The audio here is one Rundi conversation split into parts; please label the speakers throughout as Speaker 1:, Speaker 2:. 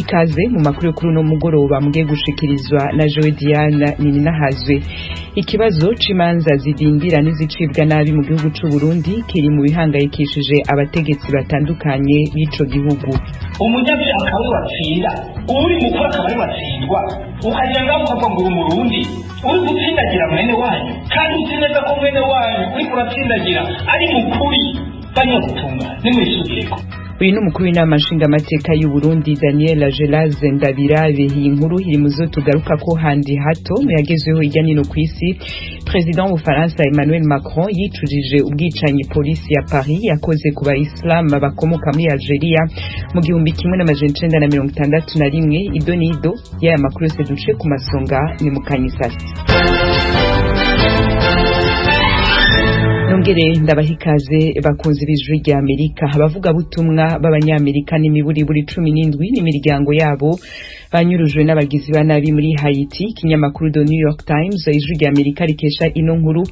Speaker 1: Ikaze mu makuru kuri uno mugoroba mugiye gushikirizwa na Joe Diana Nininahazwe. Ikibazo c'imanza zidindira n'izicibwa nabi mu gihugu c'u Burundi kiri mu bihangayikishije abategetsi batandukanye b'ico gihugu.
Speaker 2: Umunyabyaha akaba ariwe atsinda, uri mukuru akaba ariwe atsindwa, ukagira ngaho ukavuga ngo uri umurundi uri gutsindagira mwene wanyu, kandi uzi neza ko mwene wanyu uriko uratsindagira ari mukuri. Banyagutunga nimwisubireko.
Speaker 1: Uyu ni umukuru w'inama nshingamateka y'u Burundi, Daniel Gélase Ndabirabe. Iyi nkuru iri mu zo tugaruka ko handi hato. Mu yagezweho hirya nino kw'isi, President w'Ubufaransa Emmanuel Macron yicujije ubwicanyi polisi ya Paris yakoze ku bayisilamu bakomoka muri Algeria mu 1961. Ido n'ido y'aya makuru yose duce ku masonga ni mu kanyisasi. Nongere ndabaha ikaze, bakunzi b'Ijwi rya Amerika. Abavugabutumwa b'Abanyamerika n'imiburiburi 17 n'imiryango yabo banyurujwe n'abagizi ba nabi muri Haiti. Ikinyamakuru The New York Times, Ijwi rya Amerika rikesha ino nkuru,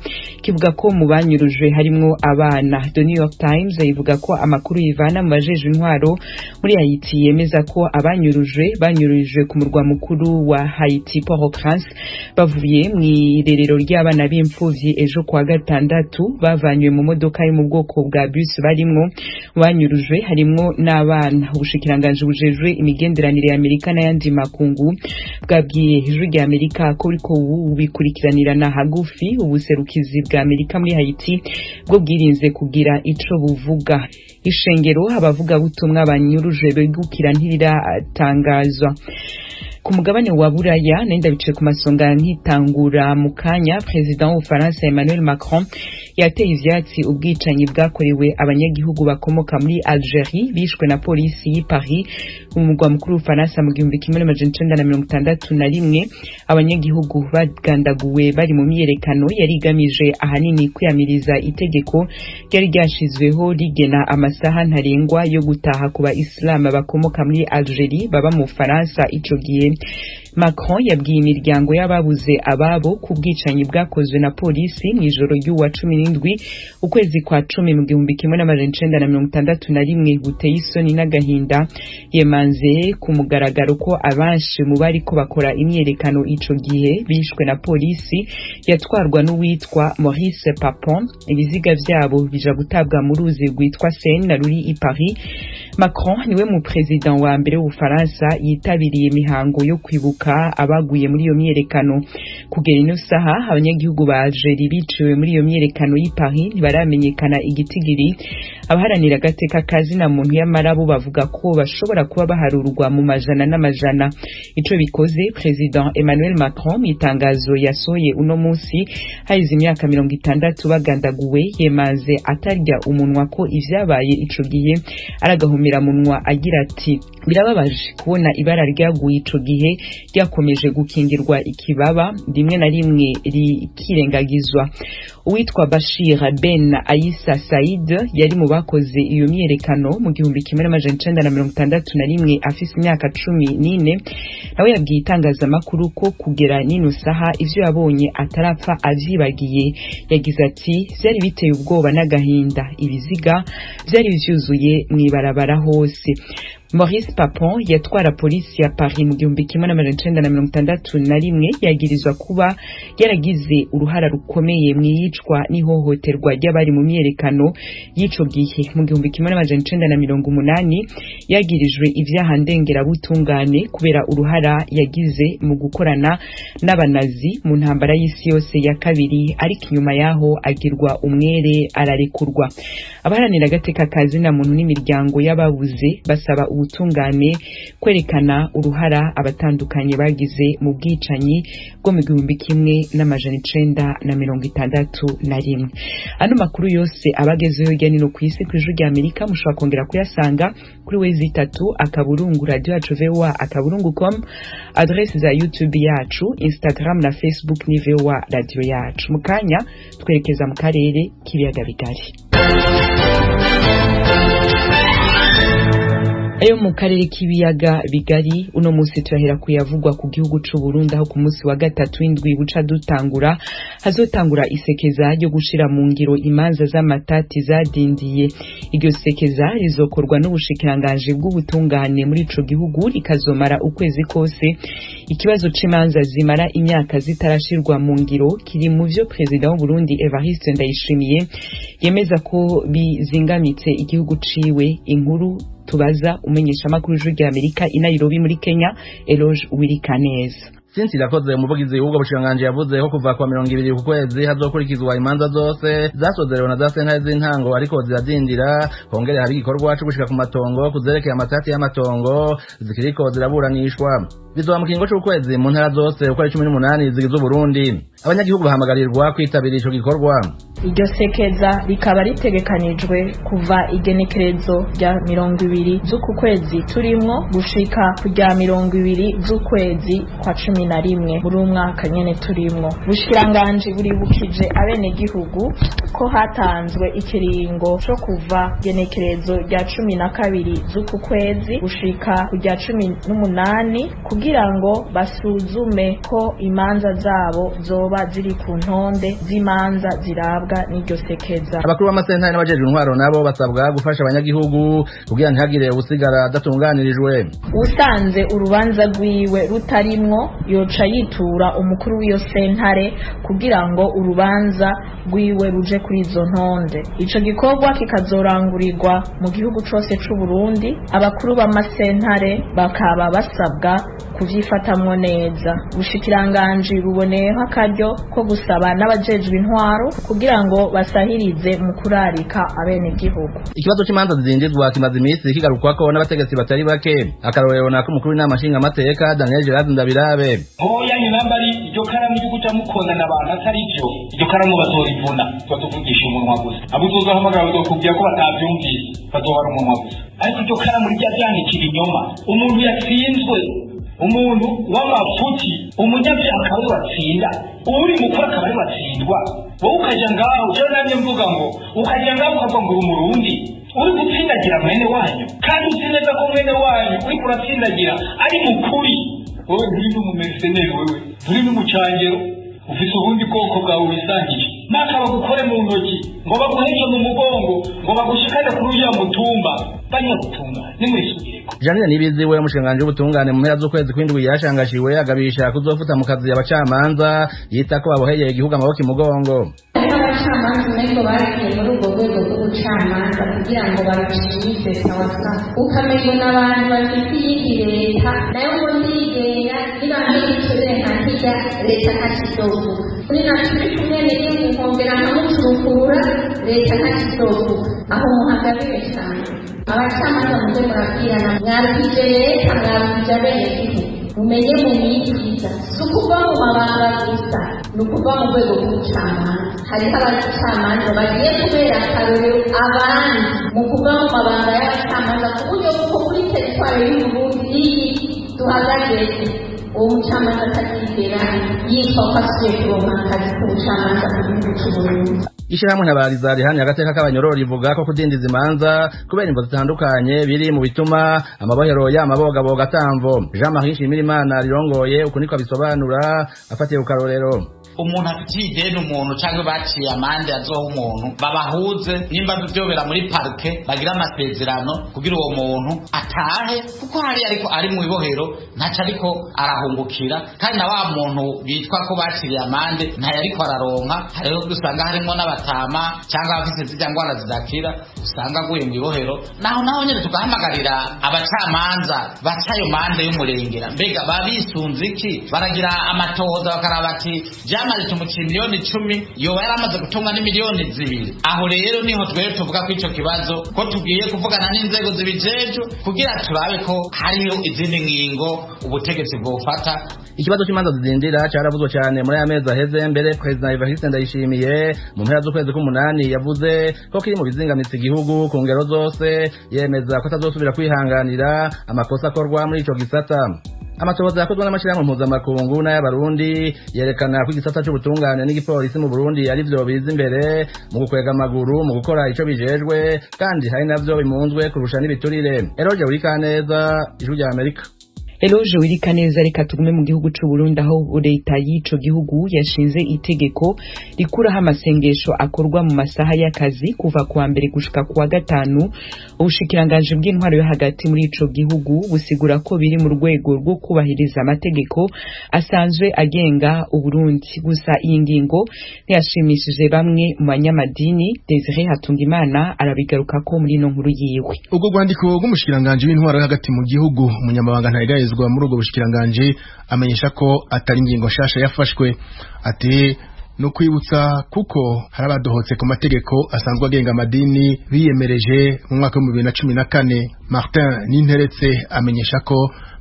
Speaker 1: kivuga ko mu banyurujwe harimwo abana. The New York Times ivuga ko amakuru yivana mu bajejwe intwaro muri Haiti yemeza ko abanyurujwe banyurujwe ku murwa mukuru wa Haiti, Port-au-Prince, bavuye mw'irerero ry'abana b'imfuvyi ejo kuwa gatandatu, bavanywe mu modoka yo mu bwoko bwa bus barimwo. Banyurujwe harimwo n'abana. Ubushikiranganji bujejwe imigenderanire ya Amerika n'ayandi makungu bwabwiye Ijwi rya Amerika ko buriko bubikurikiranirana hagufi. Ubuserukizi bwa Amerika muri Haiti bwo bwirinze kugira ico buvuga. Ishengero abavugabutumwa banyurujwe begukira ntiriratangazwa. Ku mugabane wa Buraya, nenda bice ku masonga nkitangura mu kanya, President w'Ubufaransa Emmanuel Macron yateye ivyatsi ubwicanyi bwakorewe abanyagihugu bakomoka muri Algerie bishwe na polisi y'i Paris mu mugwa mukuru w'Ubufaransa mu 1961. Abanyagihugu bagandaguwe bari mu myiyerekano yari igamije ahanini kwiyamiriza itegeko ryari ryashizweho rigena amasaha ntarengwa yo gutaha ku ba-Islam bakomoka muri Algerie baba mu Bufaransa ico gihe. Macron yabwiye imiryango y'ababuze ababo ku bwicanyi bwakozwe na polisi mw'ijoro ry'uwa 17 ukwezi kwa cumi mu 1961 buteye isoni n'agahinda. Yemanze ku mugaragaro ko abenshi mu bariko bakora imyiyerekano ico gihe bishwe na polisi yatwarwa n'uwitwa Maurice Papon, ibiziga vyabo bija gutabwa mu ruzi rwitwa Seine ruri i Paris. Macron niwe mu president wa mbere w'Ubufaransa yitabiriye imihango yo kwibuka abaguye muri iyo myiyerekano. Kugera ino saha, abanyagihugu ba Algerie biciwe muri iyo myiyerekano y'i Paris ntibaramenyekana igitigiri. Abaharanira agateka kazina muntu y'amarabo bavuga ko bashobora kuba baharurwa mu majana n'amajana. Ico bikoze, President Emmanuel Macron, mu itangazo yasohoye uno munsi haheze imyaka 60 bagandaguwe, yemaze atarya umunwa ko ivyabaye ico gihe aragahumira munwa, agira ati: "Birababaje kubona ibara ryaguye ico gihe ryakomeje gukingirwa ikibaba, rimwe na rimwe rikirengagizwa." Uwitwa Bashir Ben Aissa Said yari mu bakoze iyo myiyerekano mu 1961 afise imyaka 14, nawe yabwiye itangazamakuru ko kugera n'ino saha ivyo yabonye atarapfa avyibagiye. Yagize ati: "Vyari biteye ubwoba n'agahinda, ibiziga vyari vyuzuye mw'ibarabara hose." Maurice Papon yatwara polisi ya Paris mu 1961 yagirizwa kuba yaragize uruhara rukomeye mw'iyicwa n'ihohoterwa ry'abari mu myiyerekano y'ico gihe. Mu 1980 yagirijwe ivyaha ndengerabutungane kubera uruhara yagize mu gukorana n'abanazi mu ntambara y'isi yose ya kabiri, ariko inyuma yaho agirwa umwere, ararekurwa. Abaharanira agateka ka zina muntu n'imiryango y'ababuze basaba ubutungane kwerekana uruhara abatandukanye bagize mu bwicanyi bwo mu 1961. Ano makuru yose abagezeho hirya no hino ku isi ku Ijwi rya Amerika mushobora kongera kuyasanga kuri www.radioyacuvoa.com. Adresse za YouTube yacu, Instagram na Facebook ni VOA Radio Yacu. Mu kanya twerekeza mu karere k'ibiyaga bigari. Ayo mu karere k'ibiyaga bigari uno munsi tuyahera kuyavugwa ku gihugu c'u Burundi, aho ku munsi wa gatatu w'indwi buca dutangura Hazotangura isekeza ryo gushira mu ngiro imanza z'amatati zadindiye. Iryo sekeza rizokorwa n'ubushikiranganji bw'ubutungane muri ico gihugu, rikazomara ukwezi kose. Ikibazo c'imanza zimara imyaka zitarashirwa mu ngiro kiri mu vyo Perezida w'u Burundi Evariste Ndayishimiye yemeza ko bizingamitse igihugu ciwe. Inkuru tubaza umenyeshamakuru w'Ijwi rya Amerika i Nairobi muri Kenya, Eloge Wirikaneza.
Speaker 3: Sinzi irakoze, umuvugizi w'ubwo bushikiranganji, yavuze ko kuva kwa 20 ku kwezi hazokurikizwa imanza zose zasozerewe na za sentare z'intango ariko ziradindira, hongere hari igikorwa co gushika ku matongo kuzerekeye amatati y'amatongo zikiriko ziraburanishwa. Bizoba mu kiringo c'ukwezi mu ntara zose uko ari 18 zigize Uburundi. Abanyagihugu bahamagarirwa kwitabira ico gikorwa.
Speaker 4: Iryo sekeza rikaba ritegekanijwe kuva igenekerezo rya 20 z'uku kwezi turimwo gushika ku rya 20 z'ukwezi kwa 11 muri uyu mwaka nyene turimwo. Ubushikiranganji buribukije abenegihugu ko hatanzwe ikiringo co kuva igenekerezo rya 12 z'uku kwezi gushika ku rya 18 kugira ngo basuzume ko imanza zabo zoba ziri ku ntonde z'imanza zirabwa n'iryo sekeza.
Speaker 3: Abakuru b'amasentare n'abajejwe intwaro nabo basabwa gufasha abanyagihugu kugira ntihagire usigara adatunganirijwe.
Speaker 4: Usanze urubanza rwiwe rutarimwo yoca yitura umukuru w'iyo sentare kugira ngo urubanza rwiwe ruje kuri izo ntonde. Ico gikorwa kikazorangurirwa mu gihugu cose c'u Burundi. Abakuru b'amasentare bakaba basabwa kuvyifatamwo neza. Ubushikiranganji buboneyeho akaryo ko gusaba n'abajejwe intwaro kugira ngo basahirize mu kurarika abenegihugu.
Speaker 3: Ikibazo c'imanza zidindizwa kimaze iminsi kigarukwako n'abategetsi batari bake. Akarorero nako umukuru w'inama nshingamateka Daniel Gerard Ndabirabe.
Speaker 2: Hoya, nyinamba ari iryo karamu ryo guca mukondana abantu atari byo, iryo karamu bazorivuna. Tuba tuvugisha umunwa gusa. Abo uzozahamagara bazokubwira ko batavyumvise, bazobara umunwa gusa. Ariko iryo karamu rijya ryandika ibinyoma, umuntu yatsinzwe, umuntu w'amafuti, umunyabyaha akaba ari watsinda, uri mukuru akaba ari watsindwa, wowe ukaja ngaho. Jewe namye mvuga ngo ukaja ngaho ukavuga ngo uri umurundi, uri gutsindagira mwene wanyu kandi uzi neza ko mwene wanyu uriko uratsindagira ari mukuri. Wowe nturi n'umumerceneri, wewe nturi n'umucangero, ufise ubundi bwoko bwawe wisangije. Maka bagukore mu ntoki, ngo baguheke mu mugongo, ngo bagushikane kuri uriya mutumba. Banyagutunga nimwisubireko.
Speaker 3: Janine Nibizi we, umushikiranganji w'ubutungane, mu mpera z'ukwezi kw'indwi yashangashiwe agabisha kuzofuta mu kazi abacamanza yita ko baboheye igihugu amaboko imugongo.
Speaker 5: Hariho abacamanza umengo bagiye muri ubwo rwego rw'ubucamanza kugira ngo barucinyize sawasawa, ukamengo n'abantu bafite iyindi leta nayo ngo ndigenga, nibambira iturire nka kirya leta ntakizovuga, ni naturi kumwe n'igihugu nkongera nkamucurukura, leta ntakizovuga. Aho muhagabire cyane abacamanza, muze murabwirana. Mwarukije leta, mwarukije abenegihugu, mumenye mu myiza. Si ukuva mu mabanga gusa, ni ukuva mu rwego rw'ubucamanza. Hariho abacamanza bagiye kubera akarorero abandi mu kuva mu mabanga y'abacamanza, ku buryo bw'uko kuri territoire y'Uburundi iyi duhagaze uwo mucamanza atazigera yitwa ko asubiye kuronka akazi k'ubucamanza mu gihugu c'Uburundi.
Speaker 3: Ishirahamwe Ntabariza rihamya agateka k'abanyororo rivuga ko kudindiza imanza kubera imvo zitandukanye biri mu bituma amabohero y'amabogaboga atamvo. Jean Marie Nshimirimana rirongoye uku niko abisobanura afatiye ku karorero.
Speaker 6: Umuntu afitiye ideni umuntu cyangwa baciye amande azoha umuntu, babahuze. Nimba vyobera muri parquet, bagira amasezerano kugira uwo muntu atahe, kuko hari ariko ari mu ibohero ntaco ariko arahungukira, kandi na wa muntu bitwa ko baciriye amande ntayo ariko araronka. Hariho usanga harimwo n'abatama cyangwa abafise zirya ngwara zidakira, usanga aguye mu ibohero. Naho nyene tugahamagarira abacamanza baca ayo mande y'umurengera, mbega babisunze iki? Baragira amatohoza, bakaraba ati byamaze tumuciye miliyoni 10, yoba yaramaze gutunga n'imiliyoni 2. Aho rero niho twebwe tuvuga ko ico kibazo ko tugiye kuvugana n'inzego zibijejwe kugira turabe ko hariho izindi ngingo ubutegetsi bwofata.
Speaker 3: Ikibazo cy'imanza zidindira cyaravuzwe cyane muri aya mezi aheze. Mbere Perezida Evariste Ndayishimiye mu mpera z'ukwezi k'umunani yavuze ko kiri mu bizingamitse igihugu ku ngero zose, yemeza ko atazosubira kwihanganira amakosa akorwa muri ico gisata. Amatohoza yakozwe n'amashyirahamwe mpuzamakungu n'ay'abarundi yerekana ko igisata c'ubutungane n'igipolisi mu Burundi ari vyo biza imbere mu gukwega amaguru mu gukora ico bijejwe, kandi hari navyo bimunzwe kurusha n'ibiturire. Eroje Wurikaneza, Ijwi rya Amerika.
Speaker 1: Eloge Wirikaneza. Reka tugume mu gihugu c'u Burundi, aho leta y'ico gihugu yashinze itegeko rikuraho amasengesho akorwa mu masaha y'akazi kuva kuwa mbere gushika kuwa gatanu. Ubushikiranganji bw'intwaro yo hagati muri ico gihugu busigura ko biri mu rwego rwo kubahiriza amategeko asanzwe agenga Uburundi. Gusa iyi ngingo ntiyashimishije bamwe mu banyamadini. Desire Hatungimana arabigarukako muri ino nkuru yiwe.
Speaker 7: Ubwo rwandiko rw'umushikiranganji w'intwaro yo hagati mu gihugu, umunyamabanga ntayegayezwa muri ubwo bushikiranganji amenyesha ko atari ingingo nshasha yafashwe, ati no kwibutsa kuko hari abadohotse ku mategeko asanzwe agenga amadini biyemereje mu mwaka w'ibihumbi 2014. Martin Ninteretse amenyesha ko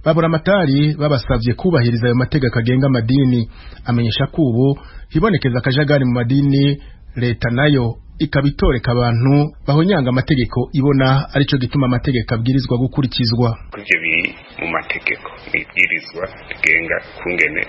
Speaker 7: babura amatari babasavye kubahiriza ayo mategeko agenga amadini. Amenyesha ko ubu hibonekeza akajagari mu madini, leta nayo ikaba itoreka abantu bahonyanga amategeko, ibona arico gituma amategeko abwirizwa gukurikizwa.
Speaker 8: Ivyo biri mu mategeko, ibwirizwa rigenga kungene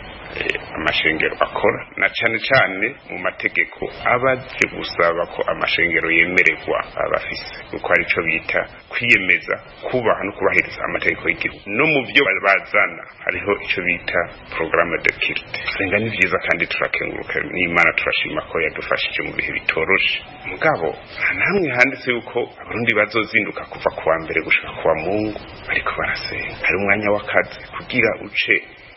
Speaker 8: amashengero akora, na cane cane mu mategeko abaje gusaba ko amashengero yemererwa abafise, kuko arico bita kwiyemeza kubaha no kubahiriza amategeko y'igihugu. No mu vyo bazana hariho ico bita programme de culte. Gusenga ni vyiza kandi turakenguruka n'Imana, turashima ko yadufashije mu bihe bitoroshe. Mugabo nta namwe handitse yuko Abarundi bazozinduka kuva kuwa mbere gushika kuwa Mungu bariko barasenga. Hari umwanya w'akazi kugira uce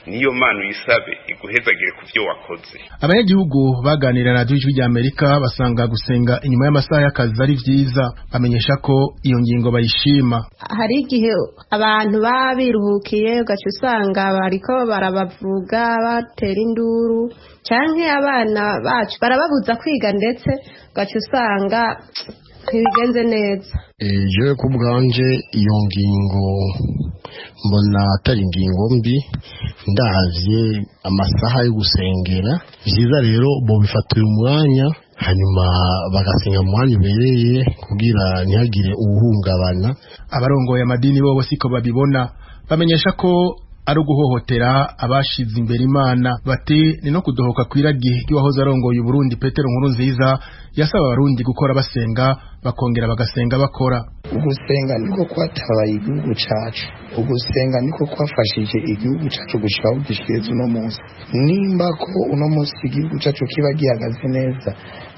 Speaker 8: niyo mana uyisabe iguhezagire ku vyo wakoze.
Speaker 7: Abanyagihugu baganira na Ijwi rya Amerika basanga gusenga inyuma y'amasaha y'akazi ari vyiza, bamenyesha ko iyo ngingo bayishima.
Speaker 9: Hari igihe abantu baba biruhukiye, ugaca usanga bariko barabavuga, batera induru, canke abana bacu barababuza kwiga, ndetse ugaca usanga ntibigenze neza.
Speaker 10: Jewe ku bwanje iyo ngingo mbona atari ingingo mbi, ndavye amasaha yo gusengera. Vyiza rero bobifatira umwanya, hanyuma bagasenga mu mwanya ubereye kugira ntihagire uwuhungabana.
Speaker 7: Abarongoye amadini bobo siko babibona, bamenyesha ko ari uguhohotera abashize imbere Imana. Bati ni no kudohoka kwiragi ry'uwahoze arongoye Uburundi Petero Nkurunziza, yasaba Abarundi gukora basenga, bakongera bagasenga bakora.
Speaker 11: Ugusenga niko kwatabaye igihugu cacu, ugusenga niko kwafashije igihugu cacu gushika aho gishikiriza uno munsi. Nimba ko uno munsi igihugu cacu kiba gihagaze neza,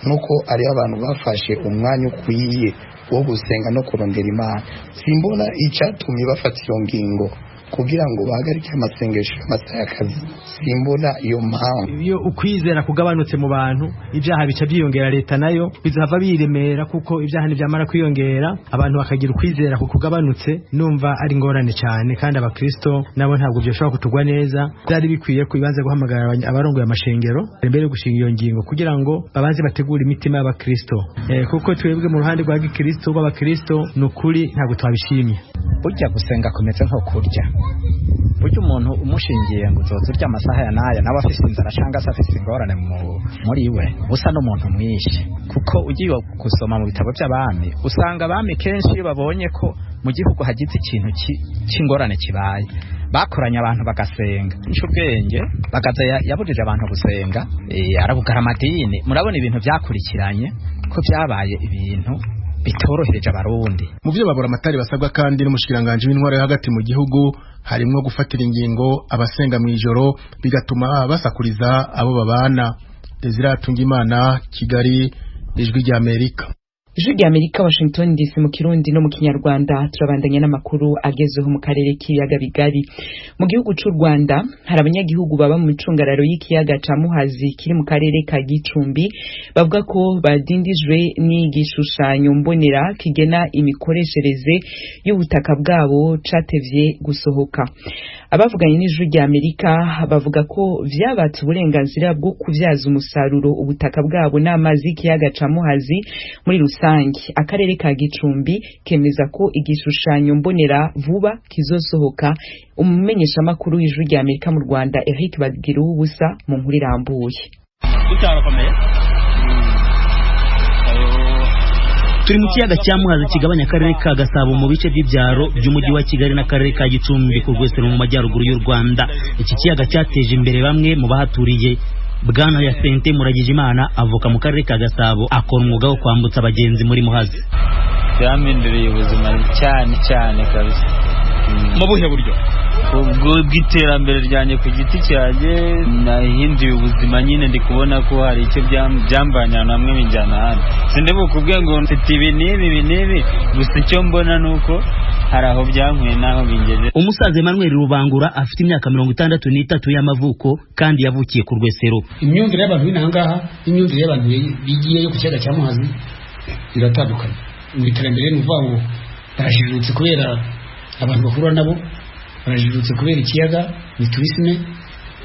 Speaker 11: nuko ariho abantu bafashe umwanya ukwiye wo gusenga no kurondera Imana. Simbona icatumye bafata iyo ngingo kugira ngo bahagarike amasengesho y'amasaha y'akazi, simbona iyo mpamvu.
Speaker 12: Iyo ukwizera kugabanutse mu bantu, ibyaha bica byiyongera. Leta nayo bizahava biremera, kuko ibyaha ntibyamara kwiyongera, abantu bakagira ukwizera kugabanutse, numva ari ingorane cyane. Kandi abakristo nabo ntabwo byoshobora kutugwa neza. Byari bikwiye ko ibanze guhamagara abarongoye amashengero mbere yo gushinga iyo ngingo, kugira ngo babanze bategure imitima y'abakristo, kuko twebwe mu ruhande rwa gikristo rw'abakristo, ni ukuri ntabwo twabishimye.
Speaker 13: Burya gusenga kumeze nko kurya. Burya umuntu umushingiye ngo uzoza urya amasaha ya n'aya, nawe afise inzara cyangwa se afise ingorane muri we, usa n'umuntu mwinshi. Kuko ugiye gusoma mu bitabo by'abami, usanga abami kenshi iyo babonye ko mu gihugu hagize ikintu cy'ingorane kibaye, bakoranye abantu bagasenga. Ubwenge Bagaza yabujije abantu gusenga, arabugara amadini. Murabona ibintu byakurikiranye ko byabaye ibintu bitorohereje Abarundi.
Speaker 7: Mu byo babura amatari basabwa kandi n'umushikiranganje w'intwaro yo hagati mu gihugu harimwo gufatira ingingo abasenga mu ijoro bigatuma basakuriza abo babana. Desire Hatungimana, Kigali, Ijwi rya Amerika.
Speaker 1: Ijwi rya Amerika, Washington DC, mu Kirundi no mu Kinyarwanda. Turabandanya n'amakuru agezweho mu karere k'ibiyaga bigari. Mu gihugu c'u Rwanda hari abanyagihugu baba mu micungararo y'ikiyaga ca Muhazi kiri mu karere ka Gicumbi bavuga ko badindijwe n'igishushanyo mbonera kigena imikoreshereze y'ubutaka bwabo catevye gusohoka. Abavuganye n'Ijwi rya Amerika bavuga ko vyabatse uburenganzira bwo kuvyaza umusaruro ubutaka bwabo n'amazi y'ikiyaga ca Muhazi muri rusange. Akarere ka Gicumbi kemeza ko igishushanyo mbonera vuba kizosohoka. Umumenyeshamakuru w'Ijwi rya Amerika mu Rwanda, Eric Bagiruwubusa, mu nkuru irambuye.
Speaker 14: Turi mu kiyaga cya Muhazi kigabanya akarere ka Gasabo mu bice by'ibyaro by'umujyi wa Kigali n'akarere ka Gicumbi ku Rwesero mu majyaruguru y'u Rwanda. Iki kiyaga cyateje imbere bamwe mu bahaturiye. Bwana Yasente Muragijimana avuka mu karere ka Gasabo, akora umwuga wo kwambutsa abagenzi muri Muhazi.
Speaker 15: Byampinduriye ubuzima cyane cyane kabisa.
Speaker 2: Mu buhe buryo?
Speaker 15: Bw'iterambere ryanjye ku giti cyanjye nahinduye ubuzima nyine, ndi kubona ko hari icyo byamvanye ahantu hamwe binjyana ahandi. Sindi bukubwe ngo mfite ibi n'ibi ibi n'ibi, gusa icyo mbona ni uko hari aho byankuye n'aho bingejeje.
Speaker 14: Umusaza Emmanuel Rubangura afite imyaka 63 y'amavuko kandi yavukiye ku Rwesero.
Speaker 16: Imyumvire y'abantu b'inaha ngaha n'imyumvire y'abantu bigiyeyo ku kiyaga cya Muhazi iratandukanye. Mu iterambere ni ukuvuga ngo barajijutse kubera abantu bahura nabo, barajijutse kubera ikiyaga ni tourisme,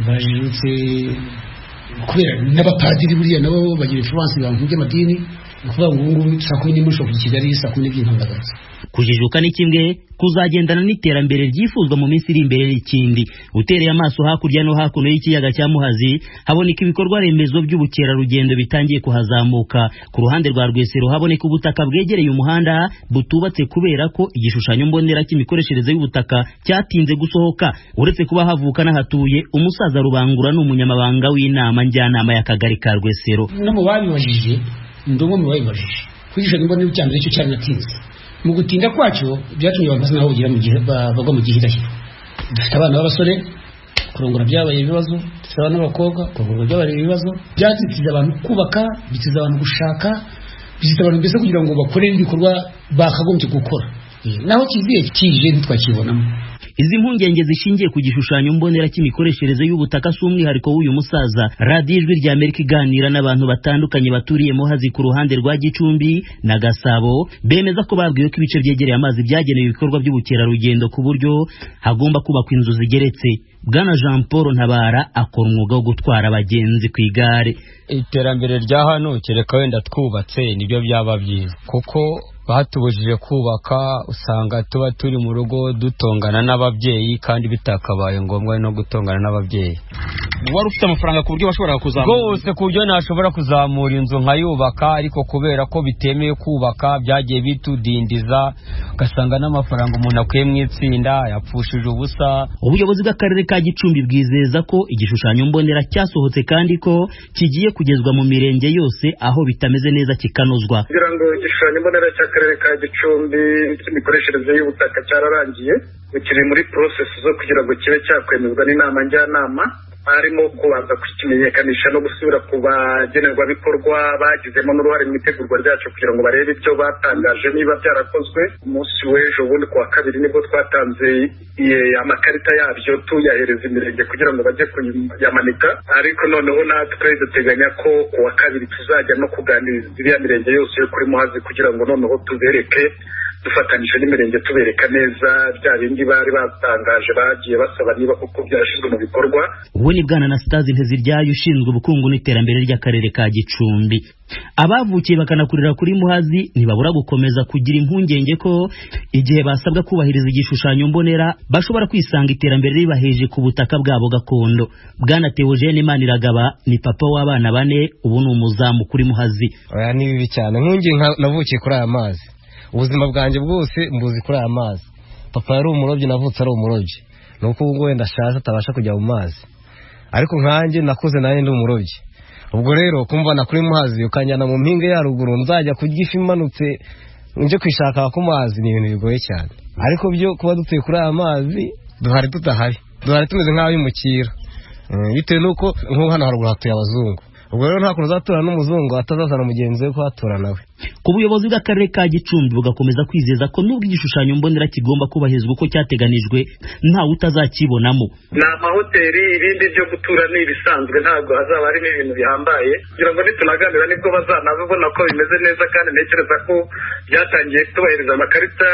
Speaker 16: barajijutse kubera n'abapadiri buriya nabo bagira influence abantu by'amadini. Ni ukuvuga ngo ubu ngubu 11:00 ushobora kujya i Kigali, 12:00 ntugarutse.
Speaker 14: Kujijuka ni kimwe, kuzagendana n'iterambere ryifuzwa mu minsi iri imbere n'ikindi. Utereye amaso hakurya no hakuno y'ikiyaga cya Muhazi haboneka ibikorwa remezo by'ubukerarugendo bitangiye kuhazamuka. Ku ruhande rwa Rwesero haboneka ubutaka bwegereye umuhanda butubatse kubera ko igishushanyo mbonera cy'imikoreshereze y'ubutaka cyatinze gusohoka. Uretse kuba havuka n'ahatuye, umusaza Rubangura ni umunyamabanga w'inama njyanama y'akagari ka Rwesero.
Speaker 16: No mu babibajije, ndi umwe mu babibajije, ku gishushanyo mbonera cya mbere cyo cyaranatinze. Mu gutinda kwacyo byatumye abantu basa naho bagwa mu gihirahiro. Dufite abana b'abasore, kurongora byabaye ibibazo, dufite abana b'abakobwa, kurongora byabaye ibibazo. Byazitiza abantu kubaka, bitiza abantu gushaka, bizita abantu mbese kugira ngo bakore ibikorwa bakagombye gukora. Naho kiziye kije ntitwakibonamo.
Speaker 14: Izi mpungenge zishingiye ku gishushanyo mbonera cy'imikoreshereze y'ubutaka si umwihariko w'uyu musaza. Radiyo Ijwi rya Amerika iganira n'abantu batandukanye baturiye Muhazi ku ruhande rwa Gicumbi na Gasabo, bemeza ko babwiwe ko ibice byegereye amazi byagenewe ibikorwa by'ubukerarugendo ku buryo hagomba kubakwa inzu zigeretse. Bwana Jean Paul Ntabara akora umwuga wo gutwara abagenzi ku igare.
Speaker 17: Iterambere rya hano kereka wenda twubatse nibyo byaba byiza, kuko batubujije kubaka, usanga tuba turi mu rugo dutongana n'ababyeyi kandi bitakabaye ngombwa no gutongana n'ababyeyi.
Speaker 2: Wari ufite amafaranga ku buryo washoboraga kuzamura?
Speaker 17: Rwose ku buryo nashobora kuzamura inzu nkayubaka, ariko kubera ko bitemewe kubaka byagiye bitudindiza, ugasanga n'amafaranga umuntu akuye mu itsinda yapfushije ubusa.
Speaker 14: Ubuyobozi bw'akarere ka Gicumbi bwizeza ko igishushanyo mbonera cyasohotse kandi ko kigiye kugezwa mu mirenge yose aho bitameze neza kikanozwa.
Speaker 18: Kugira ngo igishushanyo mbonera cy'akarere ka Gicumbi cy'imikoreshereze y'ubutaka cyararangiye, kiri muri process zo kugira ngo kibe cyakwemezwa n'inama njyanama, harimo kubanza kukimenyekanisha no gusubira ku bagenerwabikorwa bagizemo n'uruhare mu itegurwa ryacu kugira ngo barebe ibyo batangaje niba byarakozwe. Umunsi w'ejo bundi ku wa kabiri nibwo twatanze amakarita yabyo tuyahereza imirenge kugira ngo bajye kuyamanika, ariko noneho natwe duteganya ko ku wa kabiri tuzajya no kuganiriza iriya mirenge yose yo kuri Muhazi kugira ngo noneho tubereke, dufatanyije n'imirenge tubereka neza bya bindi bari batangaje bagiye basaba niba koko byarashyizwe mu bikorwa.
Speaker 14: Ubu ni Bwana Anastase Nteziryayo ushinzwe ubukungu n'iterambere ry'akarere ka Gicumbi. Abavukiye bakanakurira kuri Muhazi ntibabura gukomeza kugira impungenge ko igihe basabwa kubahiriza igishushanyo mbonera bashobora kwisanga iterambere ribaheje ku butaka bwabo gakondo. Bwana Theogene Maniragaba ni papa w'abana bane, ubu ni umuzamu kuri Muhazi.
Speaker 19: Oya ni bibi cyane, nkungi navukiye kuri aya mazi, ubuzima bwanjye bwose mbuzi kuri aya mazi. Papa yari umurobyi, navutse ari umurobyi, nuko ubu wenda ashaje atabasha kujya mu mazi, ariko nkanjye nakuze nanjye ndi umurobyi. Ubwo rero kumvana kuri Muhazi ukanjyana mu mpinga ya ruguru nzajya kurya ifi imanutse nje kwishaka ku mazi ni ibintu bigoye cyane. Ariko byo kuba dutuye kuri aya mazi duhari tudahari, duhari tumeze nk'abimukira, bitewe nuko nk'ubu hano haruguru hatuye abazungu. Ubwo rero nta kuntu uzatura n'umuzungu atazazana mugenzi we kuhatura nawe.
Speaker 14: Ku buyobozi bw'akarere ka Gicumbi bugakomeza kwizeza ko nubwo igishushanyo mbonera kigomba kubahirizwa uko cyateganijwe ntawe utazakibonamo.
Speaker 18: Ni amahoteli, ibindi byo gutura ni ibisanzwe, ntabwo hazaba harimo ibintu bihambaye, kugira ngo nitunaganira nibwo bazanabibona ko bimeze neza. Kandi ntekereza ko byatangiye tubahiriza amakarita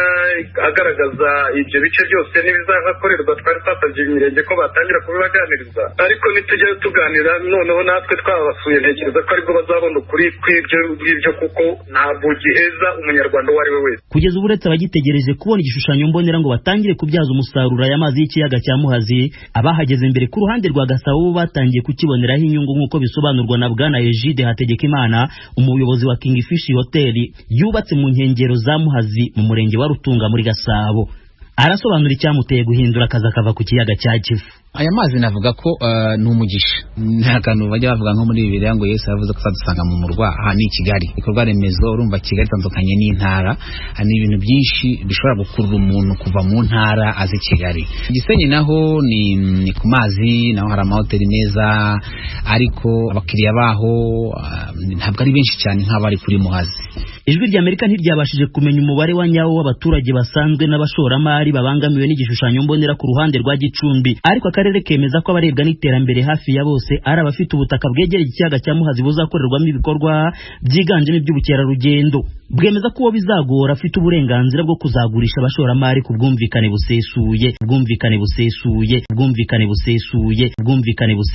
Speaker 18: agaragaza ibyo bice byose n'ibizahakorerwa. Twari twasabye imirenge ko batangira kubibaganiriza, ariko nitujya tuganira noneho natwe twabasuye, ntekereza ko aribwo bazabona ukuri kw'ibyo ngibyo, kuko ntabwo giheza umunyarwanda uwo ari we wese.
Speaker 14: Kugeza ubu uretse abagitegereje kubona igishushanyo mbonera ngo batangire kubyaza umusaruro aya mazi y'ikiyaga cya Muhazi, abahageze mbere ku ruhande rwa Gasabo bo batangiye kukiboneraho inyungu, nk'uko bisobanurwa na Bwana Egide Hategekimana, umuyobozi wa Kingfish Hotel yubatse mu nkengero za Muhazi mu murenge wa Rutunga muri Gasabo. Arasobanura icyamuteye guhindura akazi akava ku kiyaga cya Kivu.
Speaker 20: Aya mazi navuga ko ni umugisha. Nta kantu bajya bavuga nko muri Bibiliya ngo Yesu yavuze ko azadusanga mu murwa. Aha ni Kigali, ibikorwa remezo, urumva Kigali itandukanye n'intara, ni ibintu byinshi bishobora gukurura umuntu kuva mu ntara azi Kigali. Gisenyi naho ni ku mazi, naho hari amahoteli meza, ariko abakiriya baho ntabwo ari benshi cyane nk'abari kuri Muhazi.
Speaker 14: Ijwi rya Amerika ntiryabashije kumenya umubare wa nyawo w'abaturage basanzwe n'abashoramari babangamiwe n'igishushanyo mbonera ku ruhande rwa Gicumbi, ariko akarere kemeza ko abarebwa n'iterambere hafi ya bose ari abafite ubutaka bwegereye ikiyaga cya Muhazi buzakorerwamo ibikorwa byiganjemo iby'ubukerarugendo. Bwemeza ko uwo bizagora afite uburenganzira bwo kuzagurisha abashoramari ku bwumvikane busesuye, bwumvikane busesuye, bwumvikane busesuye, bwumvikane busesuye.